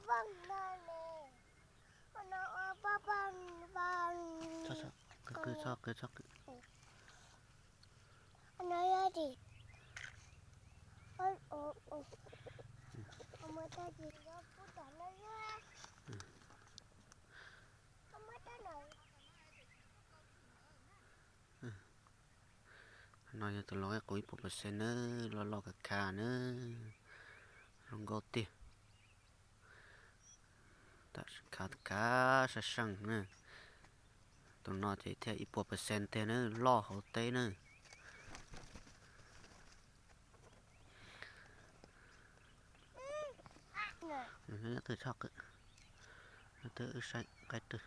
Txhob, txhob qw, txhob qw, txhob qw. No yog tus los ib qus ib puas percent nawb, loj loj khav khav nawb, zoo nkauj tiag. Tam sim khav khav sab seej na. Tus no ces thiaj ib puas percent tiag na, loj hauv teb na. Nyob twg tshoj qw, nyob twg wb saib qaib twg.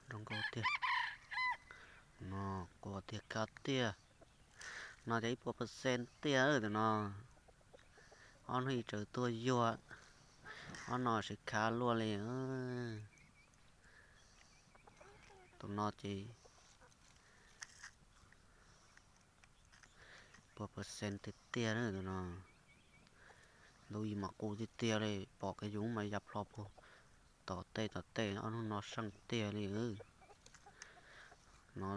Zoo nkauj tiag. No quaj tiag kab tiag. No ces ib puas percent tiag tus no. Ob hnub ib tsaws tuaj yuag, ob no siv khav luaj li. Tus no ces puas percent tiag tiag na tus no. Ntub yus mas qus tiag tiag li, pom kev yus mas ya plho puag tom tej tom tej, ob hnub no seej tiag li. No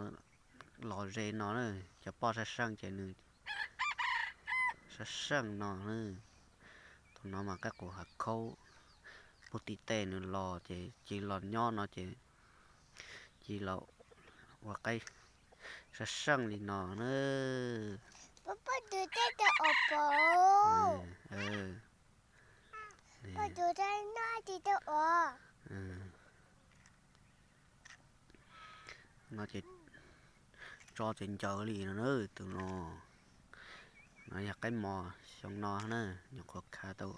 los ze no na, cov poj sab seej ces nws sab seej no na. Tus no mas qaib qus hav khaub, puag tim tej nws los ces cia los nyob no ces cia los ua qaib sab seej li no na. No ces tso ces ncaws li no na tus no. No yog qaib mos xyoo no na, nyuam qhuav khav tau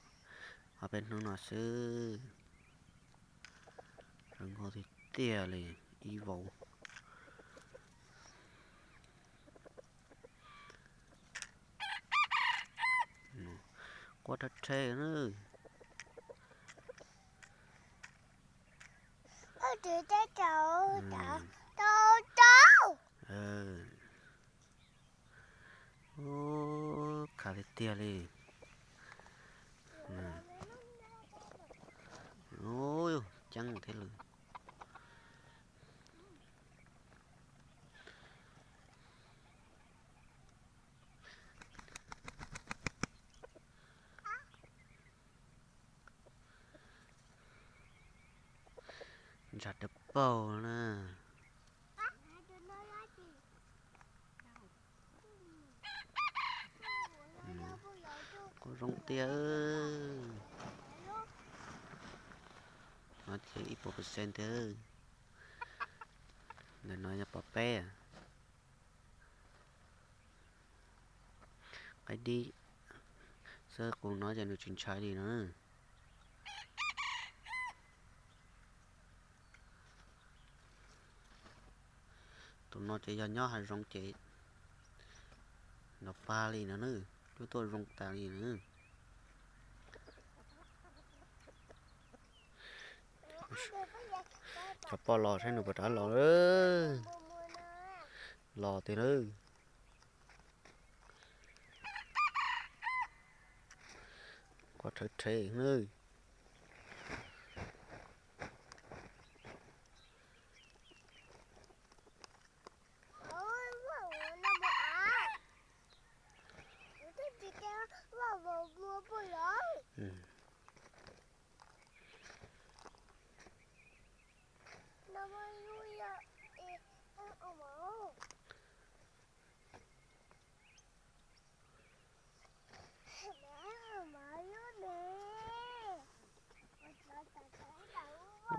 ob peb hnub no xwb. Zoo nkauj tiag tiag li, ib vauv. Quaj rhe rhe na. Khav tiag tiag li. Ceeb thiab lawm. Ntsa dawb paug na. Quaj zoo tiag. No ces ib puas percent tiag. Ntawm no yog pos peb. Qaib dib xwb, qus no ces nws tsis ntshai li no. Tus no ces yog nyob hav zoov ces nrov pag li no na, lub tuaj zoo tas li na. Cov poj los saib nws puas rov los. Los tiag lawm. Quaj rhe rhe na.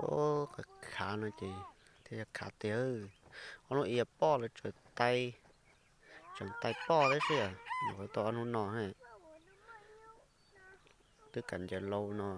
Ub, khav no ces thiaj yog khav tiag. Ob lub iav poj lawv tseem tais, tseem tais poj thiab xwb, nyuam qhuav tau ob hnub no, twb kam ncaws laus no.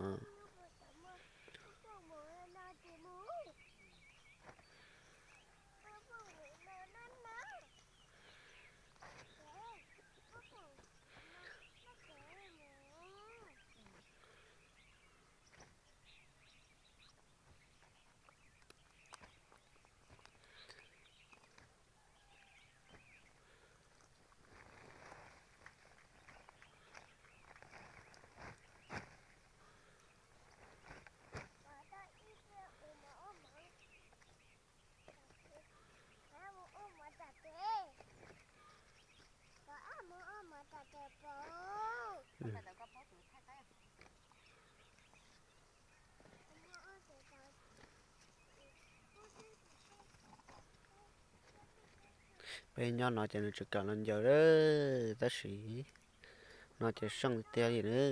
Peb nyob no ces nws tseem kam los ncaws, tab sis no ces seej tiag li na.